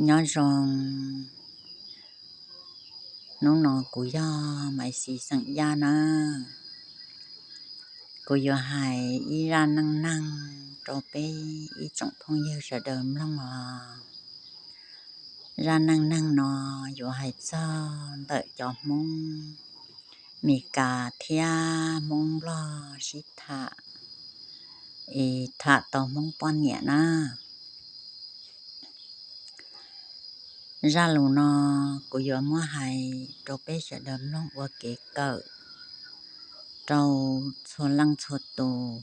Nyob zoo, hnub no kuv yog Maiv Xis xeem Yaj na. Kuv yuav hais ib zaj neej neeg rau peb ib tsoom phooj ywg sawv daws mloog os. Zaj neej neeg no yuav hais txog ntawm cov Hmoob Mes Kas thiab Hmoob Nplog sib tham, es tham tau Hmoob poj niam na. Zaj lus no kuv yuav muab hais rau peb sawv daws mloog ua kev kawm rau txhua leej txhua tus.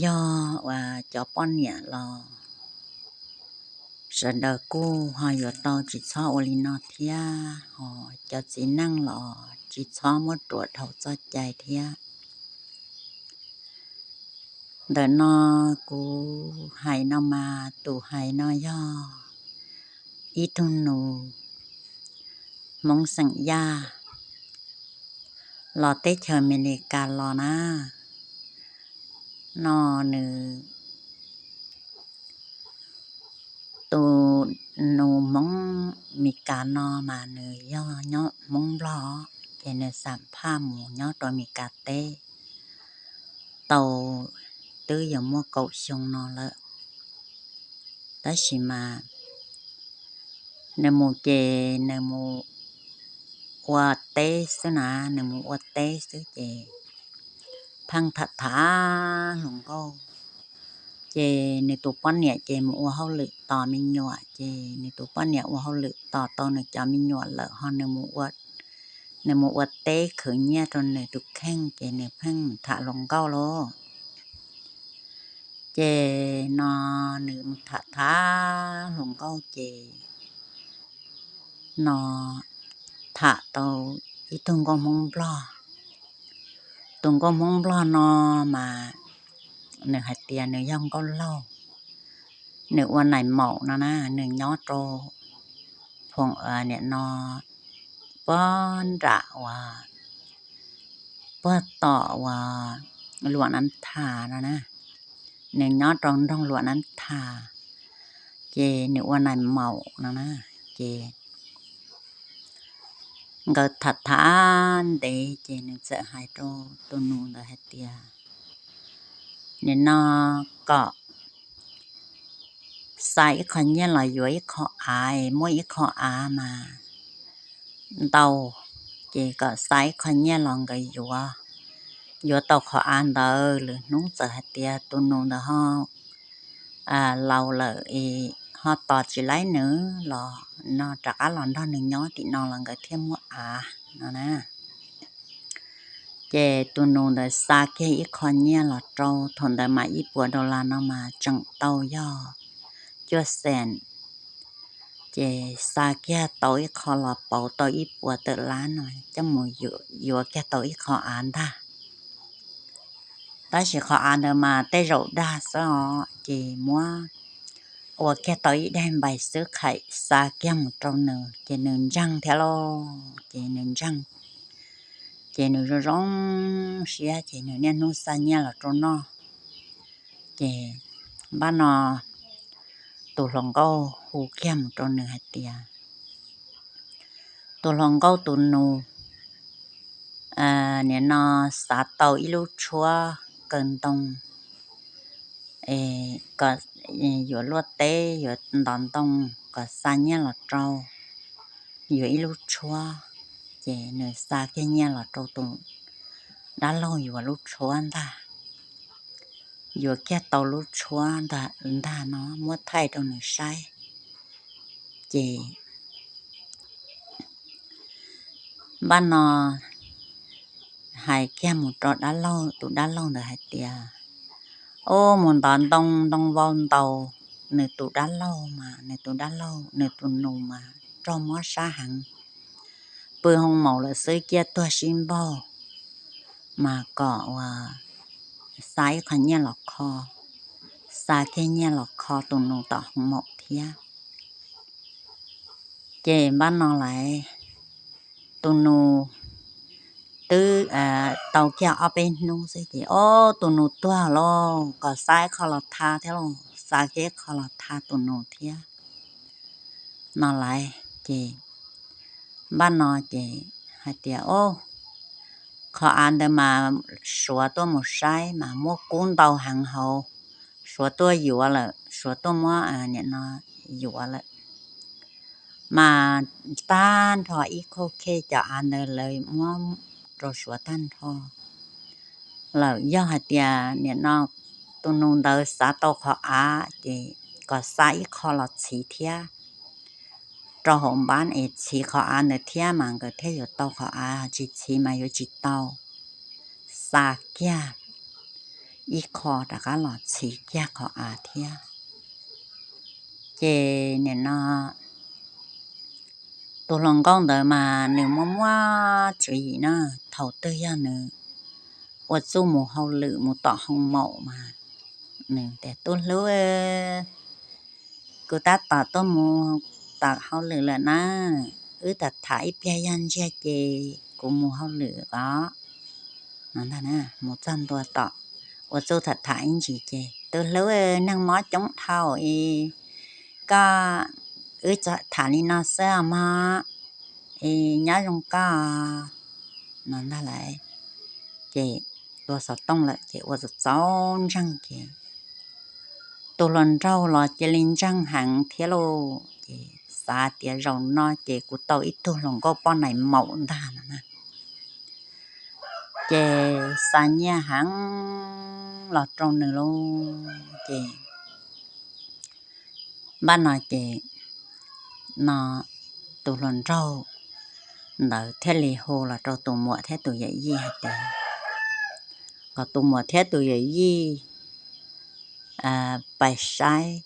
Yog uas cov poj niam los sawv daws kuj ho yuav tau tsis txhob ua li no thiab, ho cov txiv neej los tsis txhob muab ruam dhau txoj cai thiab. Ntawm no kuv hais no mas tus hais no yog ib tug nus Hmoob xeem Yaj los teb chaws Amelikas los na. No nws, tus nus Hmoob Mes Kas no mas nws yog nyob Hmoob Nplog, ces nws xam phaj mus nyob rau Mes Kas teb tau twb yuav muaj kaum xyoo no lawm. Tab sis mas nws mus ces nws mus ua teb xwb na, nws mus ua teb xwb ces pheej tham tham hluas nkauj. Ces nws tus poj niam ces mus ua hauj lwm tos me nyuam, ces nws tus poj niam ua hauj lwm tos tau nws cov me nyuam lawm ho nws mus ua, nws mus ua teb khwv nyiaj rau nws tus kheej, ces nws pheej tham hluas nkauj lauj. Ces no nws mus tham tham hluas nkauj ces no tham tau ib tug nkauj Hmoob Nplog. Tus nkauj Hmoob Nplog no mas nws hais tias nws yog nkauj laug, nws ua nais maum no na, nws nyob rau phoom niam no puag nram uas puag tom uas Luam Nab Thas no na, nws nyob rau nroog Luam Nab Thas, ces nws ua nais maum no na. Ces nkawd tham tham ntev ces nws txawm hais rau tus nus ntawd hais tias, nim no kom xa ib qho nyiaj los yuav ib qho av, muaj ib qho av mas ntau, ces kom xa ib qho nyiaj los nkawd yuav, yuav tau qhov av ntawd. Lwm hnub txawm hais tias tus nus ntawd ho laus lawm es ho tos tsis laib nws los no rov qab los nrog nws nyob tim no los nkawd thiaj muaj av no na. Ces tus nus ntawd xa kiag ib qho nyiaj los rau, thaum ntawd mas ib puas dollar no mas tseem tau yog cuaj xees. Ces xa kiag tau ib qho los pauv tau ib puas tawm lab no coj mus yuav kiag tau ib qho av ntag. Tab sis qhov av ntawd mas tej zaum dag xwb os, ces muab ua kiag tau ib daim npais xwb, qhaim xa kiag mus rau nws ces nws ntseeg thiab lauj. Ces nws ntseeg, ces nws zoo zoo siab ces nws niaj hnub xa nyiaj los rau noj. Ces npaj no tus hluas nkauj hu kiag mus rau nws hais tias, tus hluas nkauj tus nus, nim no xav tau ib lub tshuab kaw ntoo, kom yuav luaj teb yuav ntov ntoo, kom xa nyiaj los rau yuav ib lub tshuab. Ces nws xa kiag nyiaj los rau tus dab laug yuav lub tshuab ntag. Yuav kiag tau lub tshuab ntag no muab thaij rau nws saib. Ces npaj no hais kiag mus rau dab laug, tus dab laug ntawd hais tias, ub, mus ntov ntoo, ntoo vau ntaus. Nws tus dab laug mas, nws tus dab laug, nws tus nus mas raug mob sab heev, pw hoo maum lawm xwb ciaj tuag sib npaug, mas kom uas xa ib qho nyiaj los kho, xa kiag nyiaj los kho tus nus tom hoo maum thiab. Ces npaj no lawm, tus nus twb tau kiag ob peb hnub xwb ces, ob, tus nus tuag lauj, kom xa ib qho los tha thiab lauj, xa kiag ib qho los tha tus nus thiab. no lais ces npaj no ces hais tias, Au, qhov av ntawd mas Suav tuaj mus saib mas muab kub ntau heev hauv, Suav tuaj yuav lawm, Suav tuaj muab nim no yuav lawm. Mas tag nrho ib khauj khej cov av ntawd lawv muab rau Suav tag nrho lawm. Yog hais tias nim no tus nus ntawd xav tau qhov av ces kom xa ib qho los txhiv thiab rau hauv npab es txhiv qhov av ntawd thiab mas nkawd thiaj yuav tau qhov av, tsis txhiv mas yuav tsis tau. Xa kiag ib qho rov qab los txhiv kiag qhov av thiab. Ces nim no tus hluas nkauj ntawd mas nws muaj muaj tswv yim na, thaum twg yog nws ua txuj mus hauj lwm mus tom hoo maum mas nws tias, Tub hlub, kuv tab tom tuaj mus tom hauj lwm lawm na, wb tham tham ib pliag yaj ntsiag ces kuv mus hauj lwm os. No ntag, mus txog ntua tom ua txuj tham tham ib ntsis ces, Tub hlub, neeg mob coob dhau es koj, wb tham li no xwb os mog, es nyob zoo koj. No ntag lais, ces tua xov tooj lawm ces ua txaus txaus ntseeg ces tus hluas nraug los cia li ntseeg heev thiab lauj. Ces xav tias zaum no ces kuv tau ib tug hluas nkauj poj nais maum ntag no na. Ces xa nyiaj heev los rau nws lauj. Ces npaj no ces no tus hluas nraug ntawd thiaj li hu los rau tus muam thiab tus yawm yij hais tias kom tus muam thiab tus yawm yij pais saib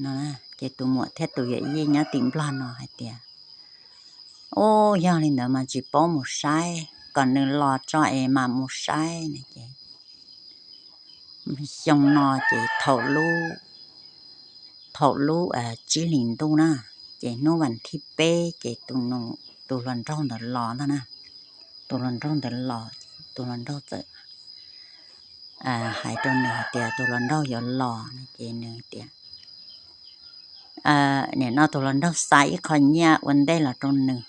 no. Ces tus muam thiab tus yawm yij nyob tim Nplog no hais tias, Ub, yog li ntawd mas tsis paub mus saib, kom nws los tso es mam mus saib no ces xyoo no ces thaum lub, thaum lub tsib hlis ntuj na, ces hnub vas thib peb ces tus hluas nraug ntawd los ntag na. Tus hluas nraug ntawd los, tus hluas nraug txawm hais rau nws hais tias tus hluas nraug yuav los no ces nws tias, nim no tus hluas nraug xa ib qho nyiaj ua ntej los rau nws.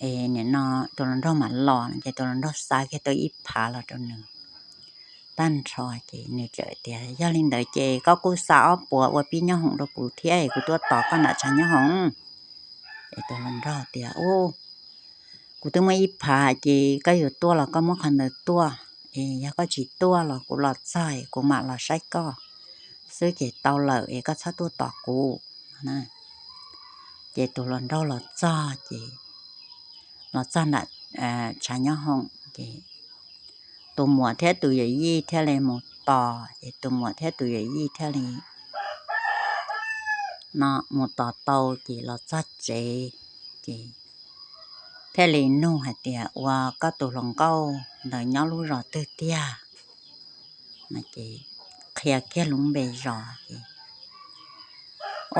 Es nim no tus hluas nraug mam los no ces tus hluas nraug xa kiag tau ib phav los rau nws tag nrho ces nws txawm tias, Yog li ntawd ces koj kuj xa ob puas ua pib nyob hoom rau kuv thiab es kuv tuaj tos koj nram tshav nyob hoom. Es tus hluas nraug tias, Ub, kuv twb muaj ib phav ces koj yuav tuaj los koj muab qhov ntawd tuaj, es yog koj tsis tuaj los kuv los txog es kuv mam los saib koj xwb ces tau lawm es koj txhob tuaj tos kuv. Ces tus hluas nraug los txog ces los txog nram tshav nyob hoom ces tus muam thiab tus yawm yij thiaj li mus tos, ces tus muam thiab tus yawm yij thiaj li no mus tos tau ces los txog tsev ces thiaj li nug hais tias, Ua koj tus hluas nkauj ntawd nyob lub zos twg tiag? Ces qhia kiag lub npe zos ces,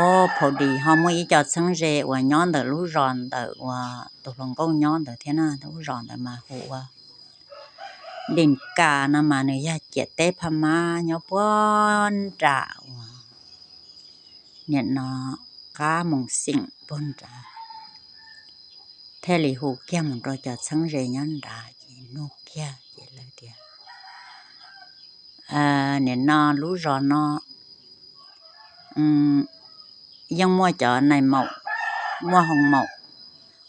Ub, phau dis ho muaj ib co txheeb ze uas nyob ntawm lub zos ntawm uas tus hluas nkauj nyob ntawd thiab na, lub zos ntawd mas hu ua Dis Kas no mas nws yog ciam teb Phaj Mab nyob puag nram uas nim no qab Moos Xeem puag nrad. Thiaj li hu kiag mus rau cov txheeb ze nyob nrad ces nug kiag ces lawv tias, Nim no lub zos no yeej muaj cov nais maum, muaj hoo maum,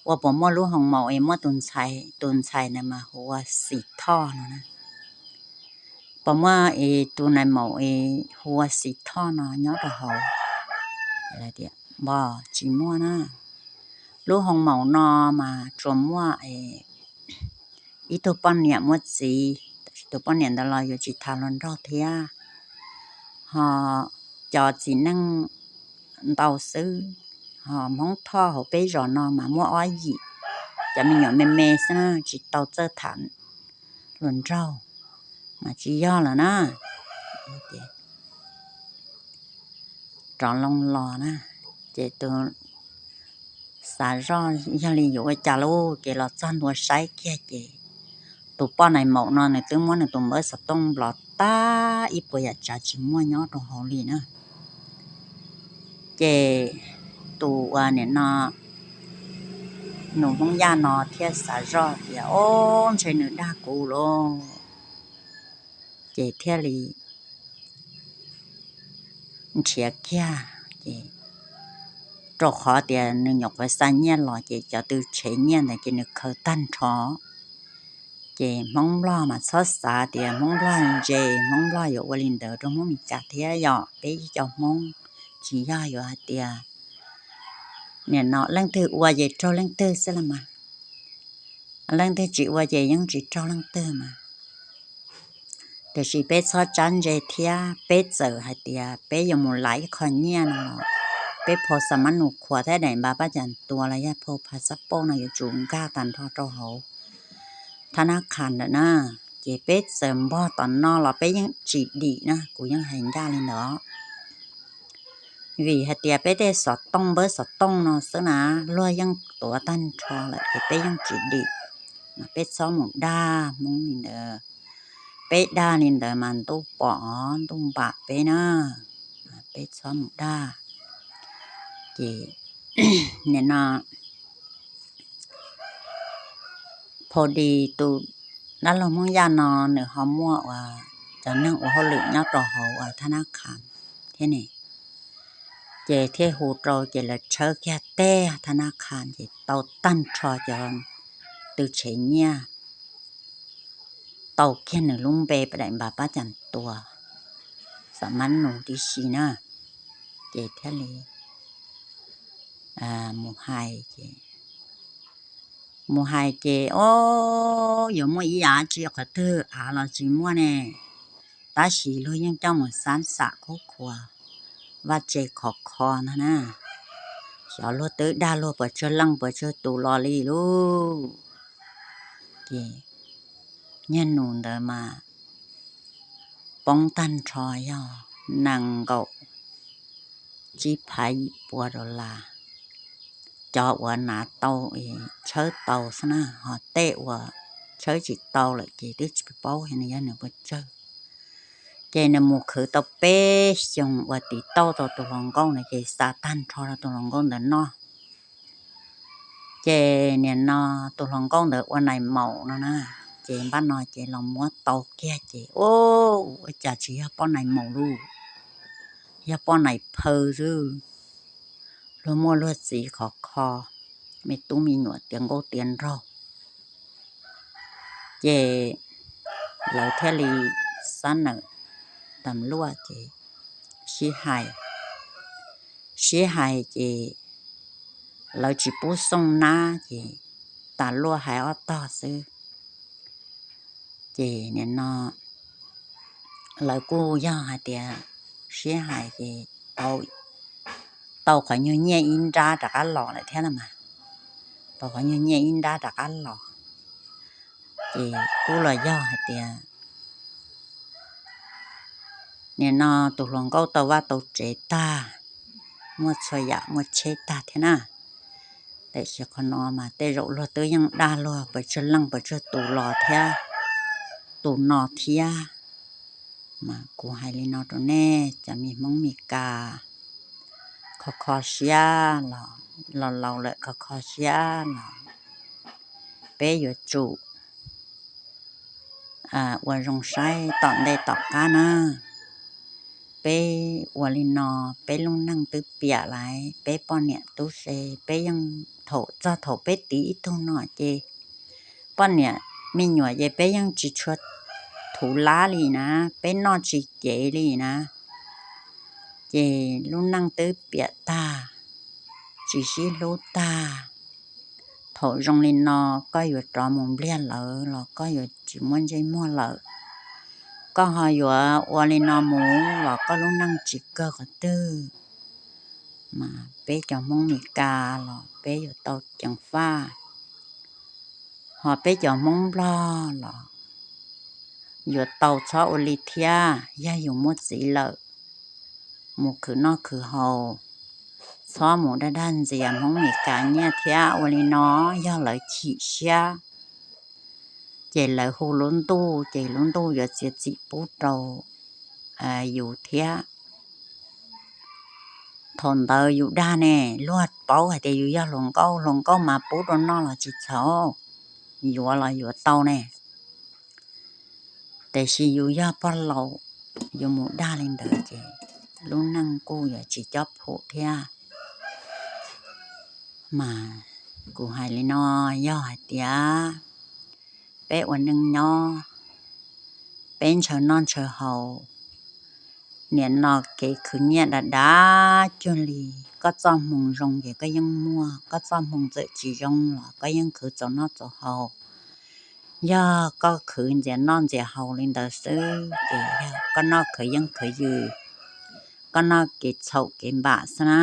ua puas muaj lub hoo maum es muaj tus ntxhais, tus ntxhais ntawd mas hu ua Xis Thoj no na. Puas muaj es tus nais maum es hu ua Xis Thoj no nyob rau hauv? Npog, tsis muaj na. Lub hoo maum no mas tsuas muaj ib tug poj niam muaj txiv, tab sis tus poj niam ntawd los yuav tsis tham hluas nraug thiab. Ho cov txiv neej ntau xwb, ho Hmoob Thoj hauv peb zos no mas muaj ob yim, cov me nyuam me me xwb na, tsis tau txawj tham hluas nraug, mas tsis yog lawm na. Rov loo los na, ces tus xav zoj yog li yuav ua cas lauj, ces los txog ntua saib kiag ces tus poj nais maum no nws twb muab nws tus npawb xov tooj nplov tag ib puas yam tsav tsis muaj nyob rau hauv li na. Ces tus uas nim no nus Hmoob Yaj no thiaj xav zoj tias, Ob, ntshe nws dag kuv lauj. Ces thiaj li nrhiav kiag, ces rau qhov tias nws nyuam qhuav xa nyiaj los ces cov tw tshev nyiaj ntawd ces nws khaws tag nrho. Ces Hmoob Nplog mas txhob xav tias Hmoob Nplog ntse, Hmoob Nplog yuav ua li ntawd rau Hmoob Mes Kas thiab, yog peb ib co Hmoob tsis yog yuav hais tias nim no leej twg ua ces raug leej twg xwb los mas, leej twg tsis ua ces yeej tsis raug leej twg mas. Tiam sis peb txhob tsab ntse thiab, peb txawm hais tias peb yuav mus lav ib qho nyiaj no los peb phau xa mab nus khuam thiab daim npav pab cas tua los yog phau phav xab pauj no yuav tsum nkag tag nrho rau hauv thab nab qhas ntawm na. Ces peb txawm npog tom no los peb yeej tsis dim na, kuv yeej hais ncaj li ntawd. Vim hais tias peb tej xov tooj npawb xov tooj no xwb na, luag yeej tuav tag nrho lawm ces peb yeej tsis dim. Peb txhob mus dag Hmoob li ntawd, peb dag li ntawd mas ntuj pom ntuj npam peb na, peb txhob mus dag. Ces nim no phau di tus dab laug Hmoob Yaj no nws ho muaj uas cov neeg ua hauj lwm nyob rau hauv uas thab nab qhas thiab ne, ces thiaj hu rau ces lawv tshawb kiag teg thab nab qhas ces tau tag nrho cov tw tshev nyiaj, tau kiag nws lub npe daim npav pab cas tua, xa mab nus tib si na. Ces thiaj li mus hais ces, mus hais ces, Ob, yuav muaj ib av tsi qhov twg, av los tsis muaj ne. Tab sis luag yeej coj mus xab xam khub khuas vaj tse khov kho ntag na. Xyov luag twb dag luag puas tsawg leej puas tsawg tus los li lauj. Ces niag nus ntawd mas poob tag nrho yog nees nkaum tsib phav yim pua dollar. Cov uas hnav tau, tshawb tau xwb na, ho tej uas tshawb tsis tau lawm ces twb tsis paub nws yog nws puas tsawg. Ces nws mus khwv tau peb xyoos uas tiv tauj tau tus hluas nkauj ntawd ces xa tag nrho rau tus hluas nkauj ntawd noj. Ces nim no tus hluas nkauj ntawd ua nais maum no na, ces npaj no ces los muab tau kiag ces, Ua cas tsis yog poj nais maum lauj, yog poj nais phaw xwb. Luag muaj luag txiv khov kho, me tub me nyuam tiav nkauj tiav nraug. Ces lawv thiaj li xab nawm tas luaj ces sib hais, sib hais ces lawv tsis pub xooj nab ces tas luaj hais ob tog xwb. Ces nim no lawv kuj yog hais tias sib hais ces tau qhov nyuag nyiaj ib nrab rov qab los lawm thiab na mas, tau qhov nyuag nyiaj ib nrab rov qab los. Ces kuj los yog hais tias nim no tus hluas nkauj tau vaj tau tsev tag, muaj txhua yam muaj tsheb tag thiab na. Tiam sis qhov no mas tej zaum luag twb yeej dag luag puas tsawg leej puas tsawg tus los thiab, tus no thiab. Mas kuv hais li no rau nej cov me Hmoob Mes Kas, kho kho siab los, laus laus lawm kho kho siab los, peb yuav tsum ua zoo saib tom ntej tom qab na. Peb ua li no, peb lub neej twb piam lawm, peb poj niam tub se peb yeej, thaum txog thaum peb tiv ib tug no ces poj niam me nyuam ces peb yeej tsis tshua thuv lab li na, peb noj tsis cev li na. Ces lub neej twb piam tag, tsis sib hlub tag. Thaum zoo li no koj yuav rov mus npliag lawv los koj yuav tsis muaj ntsej muag lawm. Koj ho yuav ua li no mus los koj lub neej tsis kawg qhov twg. Mas peb cov Hmoob Mes Kas los peb yuav tau ceev faj, ho peb cov Hmoob Nplog los yuav tau txhob ua li thiab. Yog yus muaj txiv lawm, mus khwv noj khwv haus, txhob mus dag dag ntxias Hmoob Mes Kas nyiaj thiab. Ua li no yog lawv chim siab ces lawv hu lub ntuj ces lub ntuj yuav txiav txim pub rau yus thiab. thaum ntawd yus dag ne, luag paub hais tias yus yog hluas nkauj, hluas nkauj mas pub rau noj los tsis txhaum, yuav los yuav tau ne. Tiam sis yus yog pog laus, yus mus dag li ntawd ces lub neej kuj yuav tsis cob phum thiab. Mas kuv hais li no, yog hais tias peb ua neej nyob, peb ntshaw noj ntshaw haus, nim no kev khwv nyiaj dav dav cuag li, koj txoj hmoo zoo ces koj yeej muaj, koj txoj hmoo txawm tsis zoo los koj yeej khwv txaus noj txaus haus. Yog koj khwv ntxias noj ntxias haus li ntawd xwb ces yog koj noj khwv yeej khwv ywm, koj noj kev txhaum kev npam xwb na.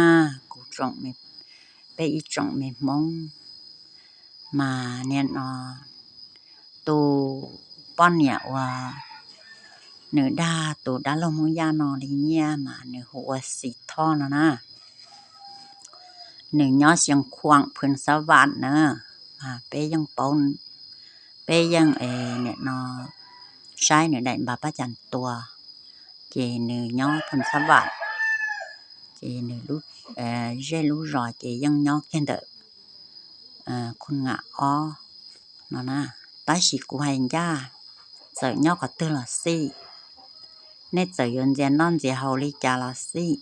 Kuv tsoom, peb ib tsoom me Hmoob, mas nim no tus poj niam uas nws dag tus dab laug Hmoob Yaj no li nyiaj mas nws hu ua Xis Thoj no na. Nws nyob Xeev Khuam Phoos Xab Vam na. Peb yeej paub, peb yeej nim no saib nws daim npav Pab Cas Tuas, ces nws nyob Phoos Xab Vam, ces nws zej lub zos ces yeej nyob kiag ntawm Khun Ngam Ob no na. Tab sis kuv hais ncaj, txawm nyob qhov twg los xij, nej txawm yuav ntxias noj ntxias haus li cas los xij,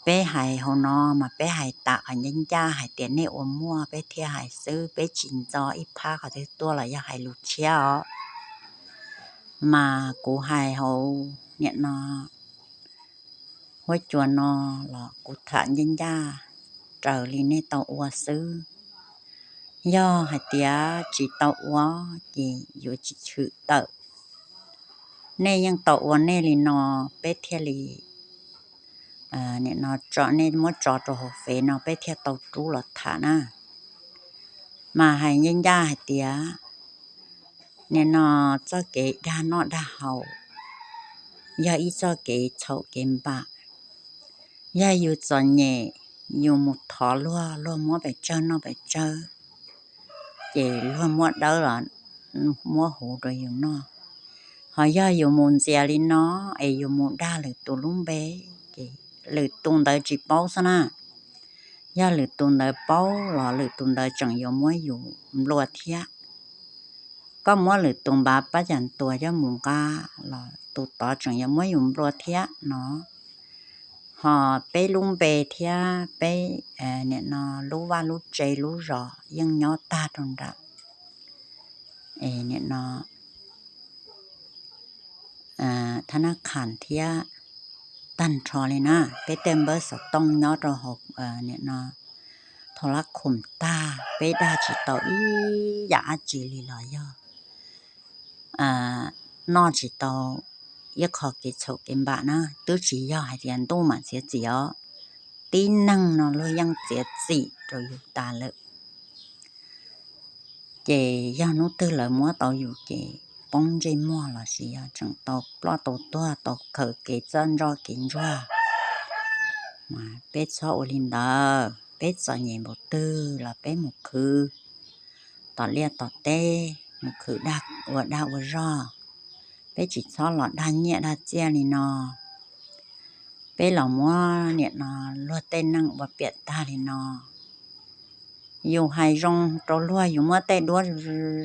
peb hais hauv no mas peb hais tas qhov ncaj ncaj hais tias nej ua muaj peb thiaj hais xwb, peb tsis ntxo ib phab qhov twg tuaj los yog hais lus tshiab os. Mas kuv hais hauv nim no huab cua no los kuv tham ncaj ncaj raws li nej tau ua xwb. Yog hais tias tsis tau ua ces yuav tsis tshwm tawm. Nej yeej tau ua nej li no, peb thiaj li nim no tso, nej muab tso rau hauv fev no peb thiaj tau rub los tham na. Mas hais ncaj ncaj hais tias nim no txoj kev dag noj dag haus yog ib txoj kev txhaum kev npam. Yog yus txom nyem, yus mus thov luag, luag muab pes tsawg noj pes tsawg, ces luag muab dawb los muab huv rau yus noj. Ho yog yus mus ntxias li no es yus mus dag lwm tus lub npe, ces lwm tus ntawd tsis paub xwb na. Yog lwm tus ntawd paub los lwm tus ntawd tseem yuav muab yus nplua thiab. Koj muab lwm tus npav Pab Cas Tuas coj mus nqa los tus tod tseem yuav muab yus nplua thiab no. Ho peb lub npe thiab peb nim no lub vaj lub tse lub zos yeej nyob tag rau nram nim no thab nab khas thiab tag nrho li na. Peb tej npawb xov tooj nyob rau hauv nim no thaum lab khoom tag, peb dag tsis tau ib yam dab tsi li los yog noj tsis tau ib qho kev txhaum kev npam na. Twb tsis yog hais tias ntuj mam txiav txim os, tib neeg no luag yeej txiav txim rau yus tas lawm. Ces yog hnub twg lawv muab tau yus ces poob ntsej muag los sis yog tseem tau ploj tau tuag tau khaws kev txawj ntsoj kev ntsuag, mas peb txhob ua li ntawd. Peb txom nyem npaum twg los peb mus khwv tom liaj tom teb, mus khwv ua dag ua zog. Peb tsis txhob los dag nyiaj dag txiaj li no. Peb los muab nim no luag tej neej ua piam tag li no. Yus hais zoo rau luag, yus muab tej duab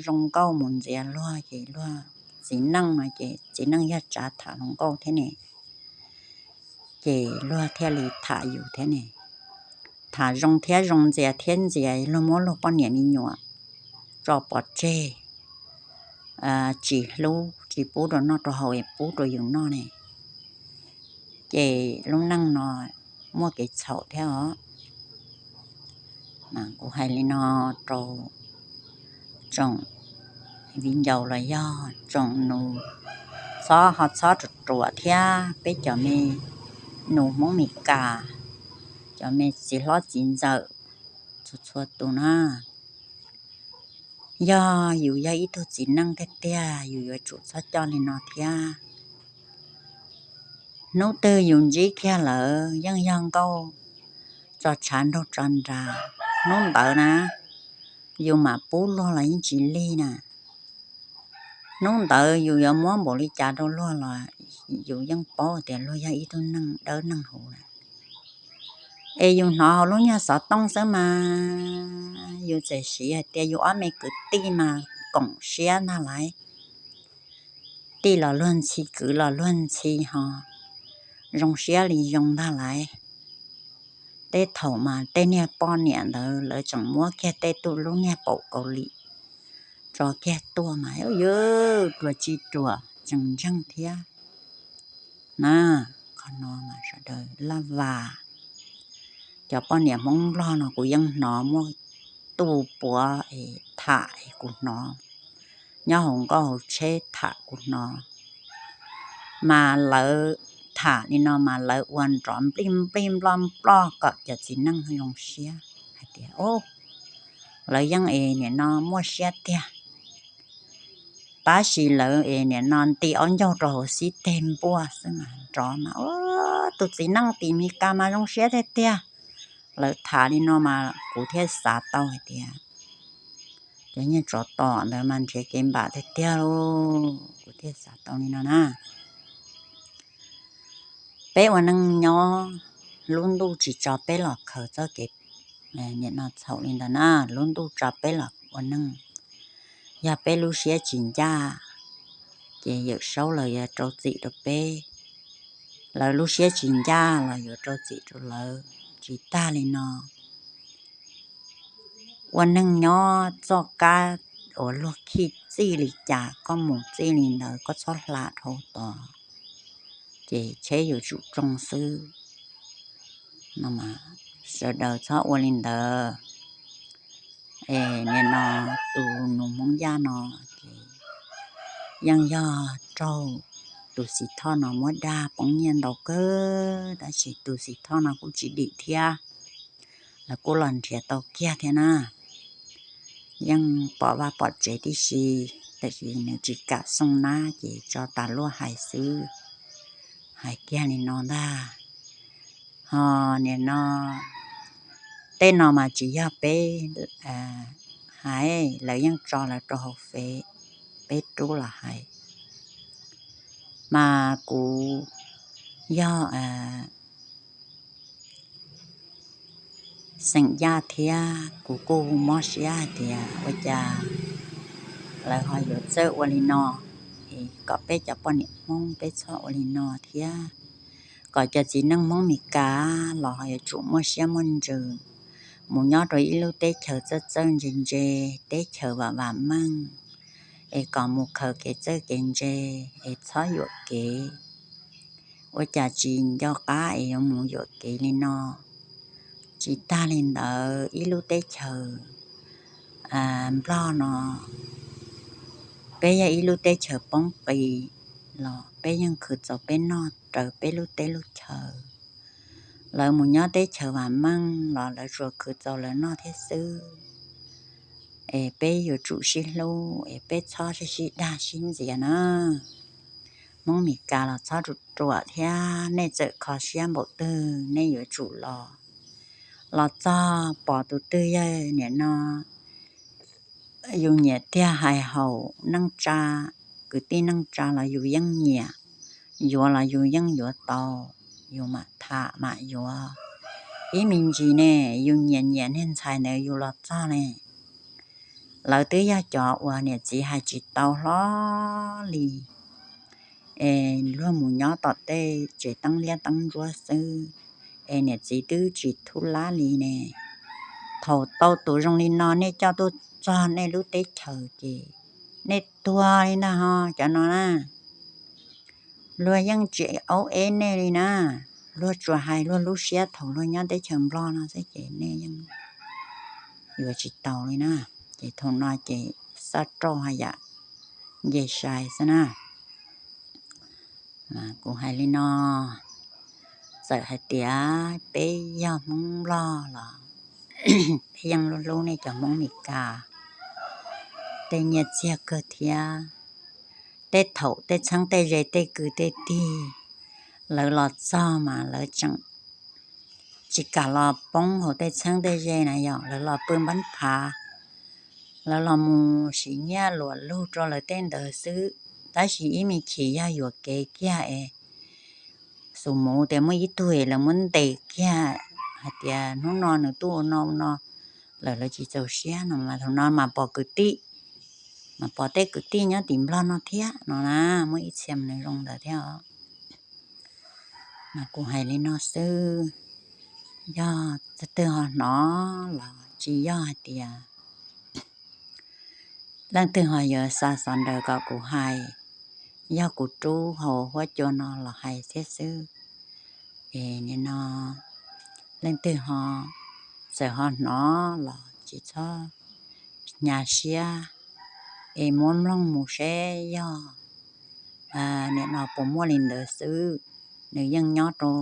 zoo nkauj mus ntxias luag ces luag txiv neej no ces txiv neej yog tsav tham hluas nkauj thiab ne, ces luag thiaj li tham yus thiab ne. Tham zoo thiab zoo ntxias thiab ntxias luag muab luag poj niam me nyuam tso pov tseg, tsis hlub tsis pub rau noj rau haus es pub rau yus noj ne. Ces lub neej no muaj kev txhaum thiab os. Kuv hais li no rau tsoom viv ncaus los yog tsoom nus, txhob ho txhob ruam ruam thiab peb cov me nus Hmoob Meskas, cov me txiv hlob txiv ntxawm txhua txhua tus na. Yog yus yog ib tug txiv neej tiag tiag yus yuav tsum txhob coj li no thiab. Hnub twg yus ntsib kiag lawm yeej yog nkauj tso tshav nraug tso nras. Hnub ntawd na yus mam pub luag los yeej tsis lig na. Hnub ntawd yus yuav muab npaum li cas rau luag los yus yeej paub tias luag yog ib tug neeg dawb neeg huv lawm. Es yus hnov hauv lub nyuag xov tooj xwb mas yus txawm siv hais tias yus ob me kwv tij mas koom siab ntag lauj. Tij los luag ntxhi, kwv los luag ntxhi ho zoo siab li zoo ntag lauj. Tej thaum mas tej niag poj niam ntawd lawv tseem muab kiag tej tug lub niag paum Kaus Lim tso kiag tuaj mas yuav ruam tsis ruam tseem ntseeg thiab na. Qhov no mas sawv daws laj vas, cov poj niam Hmoob Nplog no kuv yeej hnov muaj tus puav es tham es kuv hnov, nyob hauv nkauj hauv tsheb tham kuv hnov. Mas lawv tham li no mas lawv ua nrov nplij nplij nploj nploj kom cov txiv neej zoo siab hais tias, o, lawv yeej es nim no muaj siab tiag. Tab sis lawv es nim no nti aub ncaug rau hauv xib teg npuaj xwb mas nrov mas, o, tus txiv neej tim Meskas mas zoo siab tiag tiag. Lawv tham li no mas kuv thiaj xav tau hais tias cov niag tsov tom ntawd mas nrhiav kev npam tiag tiag lauj. Kuv thiaj xav tau li no na. Peb ua neej nyob, lub ntuj tsis tso peb los khaws txoj kev nim no txhaum li ntawd na, lub ntuj tso peb los ua neej. Yog peb lub siab tsis ncaj, ces Yawm Saub los yuav rau txim rau peb, lawv lub siab tsis ncaj los yuav rau txim rau lawv. Tsis tag li no, ua neej nyob txoj kab uas luag khij txij li cas koj mus txij li ntawd, koj txhob hla dhau tod, ces tsheb yuav tsum tsoo xwb. No mas sawv daws txhob ua li ntawd. Es nim no tus nus Hmoob Yaj no ces yeej yog raug tus Xis Thoj no muab dag poob nyiaj ntau kawg, tab sis tus Xis Thoj no kuj tsis dim thiab, lawv kuj los nrhiav tau kiag thiab na. Yeej pom vaj pom tsev tib si, tab sis nws tsis kam xoo nab ces tso tas luaj hais xwb. Hais kiag li no ntag. Ho nim no tej no mas tsis yog peb hais, lawv yeej tso lawv rau hauv Fev, peb rub los hais. Mas kuv yog xeem Yaj thiab kuv kuj mob siab hais tias ua cas lawv ho yuav txawj ua li no, es kom peb cov poj niam Hmoob peb txhob ua li no thiab, kom cov txiv neej Hmoob Mes Kas los ho yuav tsum muaj siab muaj ntsws, mus nyob rau ib lub teb chaws txawj txawj ntse ntse, teb chaws vam vam meej, es kom mus khaws kev txawj kev ntse, es txhob yuam kev. Ua cas tsis nco qab es yuav mus yuam kev li no? Tsis tag li ntawd, ib lub teb chaws Nplog no, peb yog ib lub teb chaws poob qis los peb yeej khwv txaus peb noj raws peb lub teb lub chaws. Lawv mus nyob teb chaws vam meej los lawv tsuas khwv txaus lawv noj thiab xwb. Es peb yuav tsum sib hlub, es peb txhob sib sib dag sib ntxias na. Hmoob Mes Kas los txhob ruam ruam thiab, nej txawm kho siab npaum twg nej yuav tsum los. Los txog pom tus twg yog nim no yus nyiam tiag hais haum neej tsa, kwv tij neej tsa los yus yeej nyiam, yuav los yus yeej yuav tau, yus mam tham mam yuav. Ib me ntsis ne, yus nyiam nyiam niag ntxhais ntawd yus los txog ne, lawv twb yog cov uas niam txiv hais tsis tau hlo li, es luag mus nyob tom tej tsev teeb liab teeb ntsuab xwb, es niam txiv twb tsis thub lab li ne. Thaum tau tus zoo li no nej coj tuaj txog nej lub teb chaws ces nej tuag li ntag ho cov no na. Luag yeej tsis aub eb nej li na, luag tsuas hais luag lub siab thaum luag nyob teb chaws Nplog no xwb ces nej yeej yuav tsis tau li na. Ces thaum no ces xaj rauj haj yam nce sai xwb na. Kuv hais li no, txawm hais tias peb yog Hmoob Nplog los peb yeej hlub hlub nej cov Hmoob Mes Kas tej nyiaj txiag kawg thiab. Tej thaum tej txheeb tej ze tej kwv tej tij lawv los txog mas lawv tseem tsis kam los poob hauv tej txheeb tej ze na yom, lawv los pw npab phav, lawv los mus siv nyiaj luam lug rau lawv tej ntawd xwb. Tab sis ib me chim yog yuam kev kiag es xus muv tias muaj ib tug es lawv muab ntes kiag hais tias hnub no nws tuaj ua no no lawm lawv tsis txaus siab no mas thaum no mas pom kwv tij, mas pom tej kwv tij nyob tim Nplog no thiab no na, muaj ib txhia mas nws zoo ntawd thiab os. Mas kuv hais li no xwb, yog leej twg ho hnov los tsis yog hais tias leej twg ho yuav xa xov nraws kom kuv hais, yog kuv rub hauv huab cua no los hais thiab xwb. Es nim no leej twg ho txawm ho hnov los tsis txhob hnyav siab, es muab mloog mus seb yog nim no puas muaj li ntawd xwb. Nws yeej nyob rau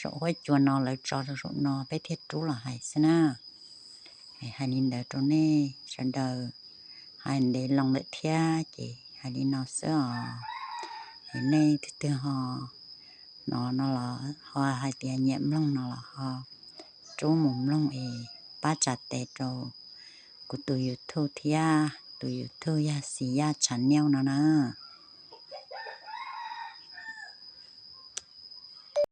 saum huab cua no, lawv tso rau saum no peb thiaj rub los hais xwb na. Hais li ntawd rau nej sawv daws, hais ntev loo lawm thiab ces hais li no xwb os. Es nej twg twg ho hnov no los ho hais tias nyiam mloog no los ho rub mus mloog es pab tsa tes rau kuv tus YouTube thiab, tus YouTube yog Xis Yaj Channel no na.